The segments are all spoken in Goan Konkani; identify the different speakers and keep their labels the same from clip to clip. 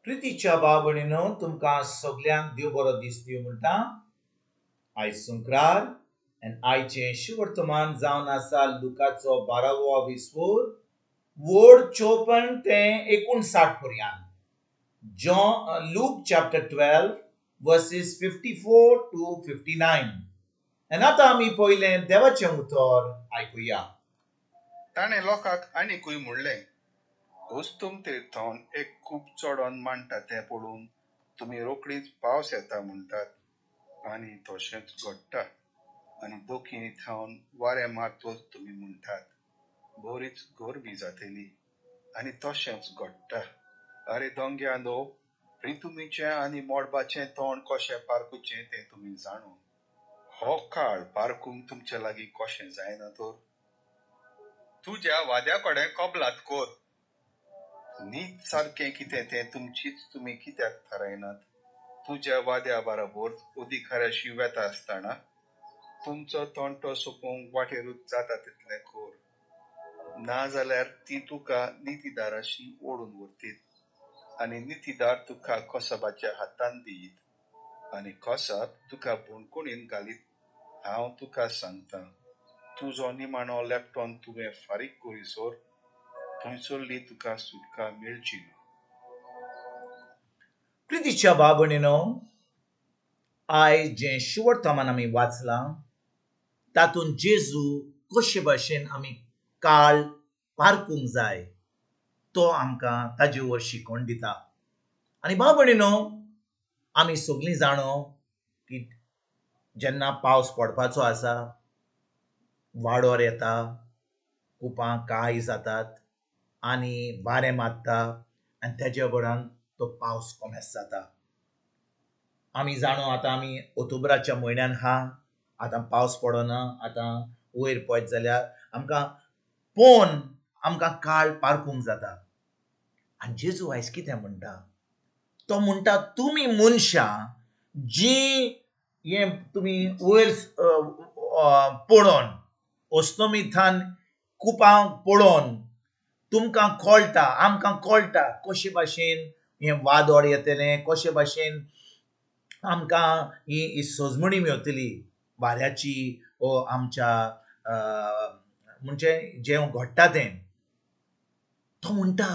Speaker 1: प्रितीच्या भाव भयणीनो, तुमकां सगल्यांक देव बरो दीस दिवं म्हणटा. आयज संक्रार आनी आयचें शुवर्तमान जावन आसा लुकाचो बारावो विस्वोर वोड 54 ते 59 पर्यंत. Luke chapter 12 verses 54 to 59. आनी आतां आमी पयलें देवाचें उतर आयकुया.
Speaker 2: ताणें लोकांक आनिकूय म्हणलें, अस्तंतेथावन एक कूप चडोन मांडटा तें पळोवन तुमी रोखडीच पावस येता म्हणटात आनी तशेंच घडटा. आनी दक्षिणी थावन वारें मारतच तुमी म्हणटात बरीच गरमी जातली आनी तशेंच घडटा. आरे दोंग्यांनो, प्रितुमीचें आनी मळबाचें तोंड कशें पारखुचें तें तुमी जाणो. हो काळ पारखूंक तुमचे लागीं कशें जायना तर? तुज्या वाद्या कडेन कबलात कर. नीत सारकें कितें तें तुमचीच तुमी कित्याक थारायनात? तुज्या वाद्या बराबर अधिकाऱ्याशी वेता आसतना तुमचो तंटो सोंपोवंक वाटेरूच जाता तितलें कर. ना जाल्यार ती तुका नितीदाराशी ओडून व्हरतीत आनी नितीदार तुका कसाबाच्या हातान दियत आनी कसाब तुका बणकुणीन घालीत. हांव तुका सांगता, तुजो निमाणो लेपटॉन तुवें फारीक करीसर थंयसरली तुका सुटका मेळची ना.
Speaker 1: प्रितीच्या भाव भयणीनो, आयज जें शुवर्तमान आमी वाचलां तातूंत जेजू कशे भाशेन आमी काळ पारखूंक जाय तो आमकां ताजे वर शिकोवन दिता. आनी भाव भयणीनो, आमी सगळीं जाणो की जेन्ना पावस पडपाचो आसा, वाडोर येता, कुपां काळीं जातात आनी वारें मारता आनी तेज्या उपरांत तो पावस कोमेस जाता. आमी जाणो आतां आमी ऑक्टोबराच्या म्हयन्यान आहा, आतां पावस पडना. आतां वयर पळयत जाल्यार आमकां पळोवन आमकां काळ पारखूंक जाता. आनी जेजू आयज कितें म्हणटा? तो म्हणटा, तुमी मनशां जीं हें तुमी वयर पळोवन अस्तमीथान कुपां पळोवन तुमकां कळटा, आमकां कळटा कशे भाशेन हें वादळ येतलें, कशे भाशेन आमकां ही सजमणी मेवतली वाऱ्याची ओ आमच्या म्हणजे जें घडटा तें. तो म्हणटा,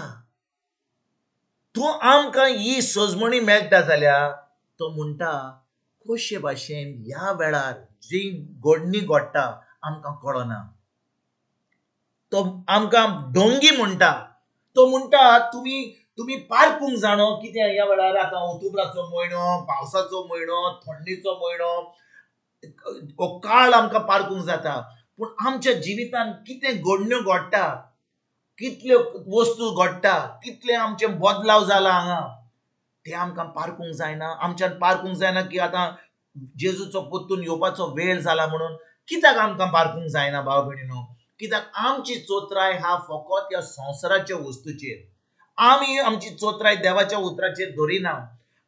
Speaker 1: तूं आमकां ही सजमणी मेळटा जाल्यार, तो म्हणटा, कशे भाशेन ह्या वेळार जी घडणी घडटा आमकां कळना. तो आमकां डोंगी म्हणटा. तो म्हणटा, तुमी पारखूंक जाणो कितें ह्या वेळार. आतां ऑक्टोबराचो म्हयनो, पावसाचो म्हयनो, थंडेचो म्हयनो, हो काळ आमकां पारखूंक जाता. पूण आमच्या जिवितान कितें घडण्यो घडटा, कितल्यो वस्तू घडटा, कितले आमचे बदलाव जाला हांगा, ते आमकां पारखूंक जायना. आमच्यान पारखूंक जायना की आतां जेजूचो परतून येवपाचो वेळ जाला म्हणून. कित्याक आमकां पारखूंक जायना भाव भयणीनो? कित्याक आमची चोत्राय हा फकत ह्या संवसाराच्या वस्तूचेर. आमी आमची चोत्राय देवाच्या उतराचेर धरिना.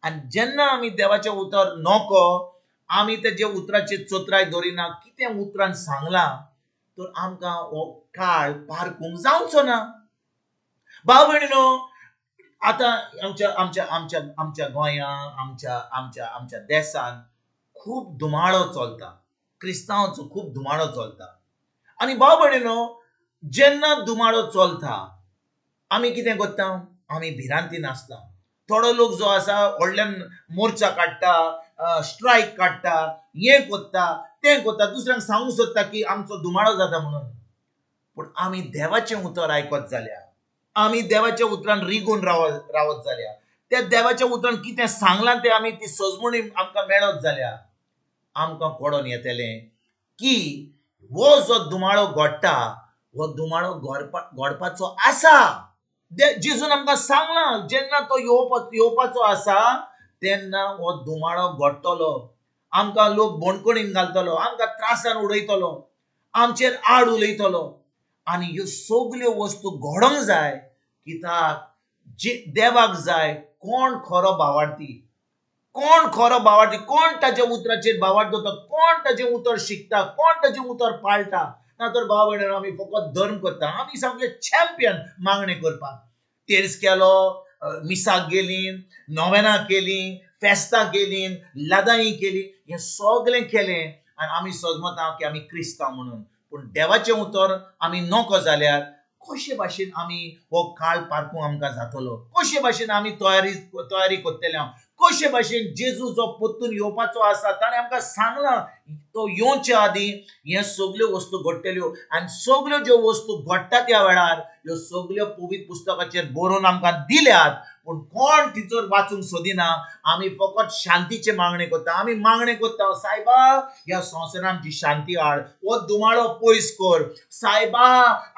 Speaker 1: आनी जेन्ना आमी देवाचें उतर नको, आमी तेजे उतराचेर चोत्राय धरिना, कितें उतरान सांगलां, तर आमकां हो काळ पारखूंक जावचो ना. भाव भयणीनो, आतां आमच्या आमच्या आमच्या आमच्या गोंया, आमच्या आमच्या आमच्या देसान खूब धुमाळो चलता, क्रिस्तांवाचो खूब धुमाळो चलता. आनी भाव भयणीनो, जेन्ना धुमाळो चलता आमी कितें करता? आमी भिरांतीन आसता. थोडो लोक जो आसा व्हडल्यान मोर्चा काडटा, स्ट्रायक काडटा, हें करता तें करता, दुसऱ्यांक सांगूंक सोदता की आमचो धुमाळो जाता म्हणून. पूण आमी देवाचें उतर आयकत जाल्यार, आमी देवाच्या उतरान रिगून रावत जाल्यार, त्या देवाच्या उतरान कितें सांगलां तें आमी ती सजमणी आमकां मेळत जाल्यार आमकां कळोन येतलें की हो जो धुमाळो घडटा हो धुमाळो घडपाचो आसा. जेजून आमकां सांगलां, जेन्ना तो येवपाचो आसा तेन्ना हो धुमाळो घडटलो, आमकां लोक बणकणीन घालतलो, आमकां त्रासान उडयतलो, आमचेर आड उलयतलो. आनी ह्यो सगल्यो वस्तू घडोवंक जाय कित्याक देवाक जाय कोण खरो भावार्थी, कोण खरो भावार्थी, कोण ताच्या उतराचेर भावार्थ दवरता, कोण ताचें उतर शिकता, कोण ताचें उतर पाळटा. ना तर भाव भयणीनो, आमी फकत धर्म करता. आमी सामके चॅम्पियन मागणें करपाक. तेर्स केलो, मिसाक गेलीं, नोवेनां केलीं, फेस्तां केलीं, लदाई केली, हें सगळें केलें आनी आमी सजमता की आमी क्रिस्तांव म्हणून. पूण देवाचें उतर आमी नको जाल्यार कशे भाशेन आमी हो काळ पारकूंक आमकां जातलो? कशे भाशेन आमी तयारी तयारी करतले? कशे भाशेन जेजू जो परतून येवपाचो आसा ताणें आमकां सांगलां तो येवचे आदीं हे सगल्यो वस्तू घडटल्यो आनी सगल्यो ज्यो वस्तू घडटा त्या वेळार ह्यो सगल्यो पवित्र पुस्तकाचेर बरोवन आमकां दिल्यात. पूण कोण तिचोर वाचूंक सोदिना. आमी फकत शांतीचे मागणें करता. आमी मागणें करता, सायबा ह्या संवसारान आमची शांती हाड, हो धुमाळो पयस कर, सायबा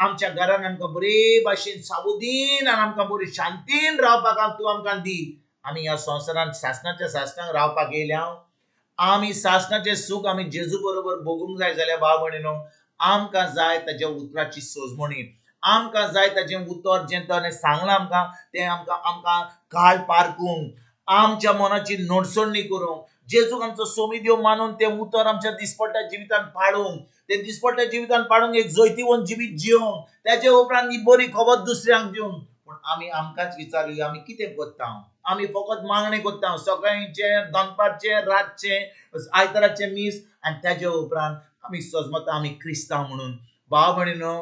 Speaker 1: आमच्या घरान आमकां बरे भाशेन सावदीन आनी आमकां बरी शांतीन रावपाक तूं आमकां दी. आमी ह्या संवसारान सासणाच्या सासणाक रावपाक येयल्या. आमी सासणाचें सूख आमी जेजू बरोबर भोगूंक जाय जाल्यार भाव भयणीनो आमकां जाय ताच्या उतराची सोजमणी, आमकां जाय ताचें उतर जें ताणें सांगलां आमकां तें आमकां आमकां काळ पारकूंक, आमच्या मनाची नडसणी करूंक, जेजूक आमचो सोमी देव मानून तें उतर आमच्या दिसपट्ट्या जिवितान पाळूंक, तें दिसपट्ट्या जिवितान पाळूंक एक जैतिवंत जिवीत जिवंक, तेजे उपरांत ही बरी खबर दुसऱ्यांक दिवंक. पूण आमी आमकांच विचारुया आमी कितें करता? आमी फकत मागणें करता सकाळचें, दनपारचें, रातचें, आयताराचें मीस आनी तेजे उपरांत आमी सजमता आमी क्रिस्तांव म्हणून. भाव भयणीनो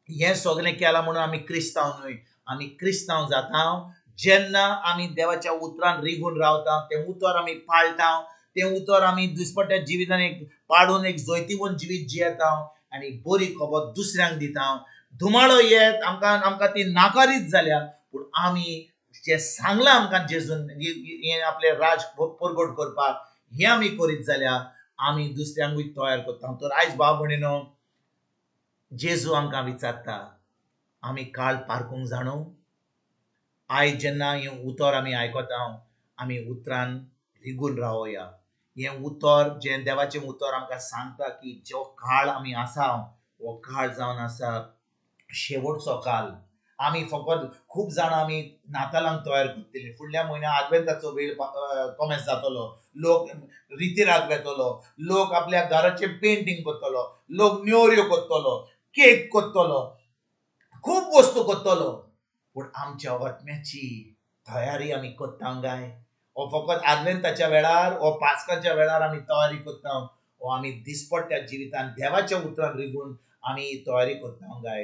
Speaker 1: हें सगळें केलां म्हणून आमी क्रिस्तांव न्हय. आमी क्रिस्तांव जाता जेन्ना आमी देवाच्या उतरान रिगून रावता, तें उतर आमी पाळटा, तें उतर आमी दिसपट्ट्या जिवितान एक पाडून एक जैतिवंत जिवीत जियेता आनी बरी खबर दुसऱ्यांक दिता. धुमाळो येत आमकां आमकां ती नाकारीत जाल्या पूण आमी जें सांगलां आमकां जेजून हें आपलें राज परगट करपाक हें आमी करीत जाल्यार आमी दुसऱ्यांकूय तयार करता. तर आयज भाव भयणीनो जेजू आमकां विचारता आमी काळ पारकूंक जाणू? आयज जेन्ना हें उतर आमी आयकता आमी उतरान रिगून रावया. हें उतर जें देवाचें उतर आमकां सांगता की जो काळ आमी आसा हो काळ जावन आसा शेवटचो काळ. आमी फकत खूब जाणां आमी नातालांक तयार करतली. फुडल्या म्हयन्या आदवेंताचो वेळ कोमेस जातलो, लोक रितीराक वेतलो, लोक आपल्या घराचें पेंटींग करतलो, लोक नेवऱ्यो करतलो, केक करतलो, खूब वस्तू करतलो. पूण आमच्या आत्म्याची तयारी आमी करता काय? हो फकत आदवेंताच्या वेळार हो पास्काच्या वेळार आमी तयारी करता, हो आमी दिसपट्ट्या जिवितान देवाच्या उतरान रिगून आमी तयारी करता काय?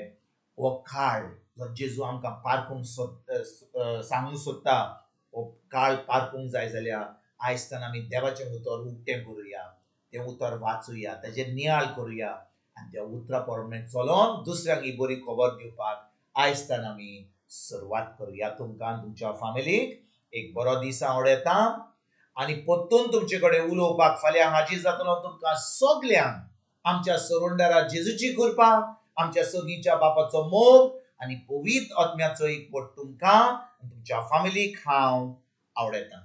Speaker 1: हो काळ जो जेजू आमकां पारकूंक सांगूंक सोदता हो काळ पारकूंक जाय जाल्यार आयजताना आमी देवाचें उतर उक्तें करुया, तें उतर वाचुया, ताचेर नियाळ करुया आनी त्या उतरा प्रमाणे चलोन दुसऱ्यांक ही बरी खबर दिवपाक आयजताना आमी सुरवात करुया. तुमकां तुमच्या फामिलीक एक बरो दीस आवडयता आनी परतून तुमचे कडेन उलोवपाक फाल्यां हाजीर जातलो. तुमकां सगल्यांक आमच्या सरुंडरा जेजूची कृपा, आमच्या सगीच्या बापाचो मोग आनी पवित्र आत्म्याचो एकवट तुमकां तुमच्या फामिलीक हांव आवडयता.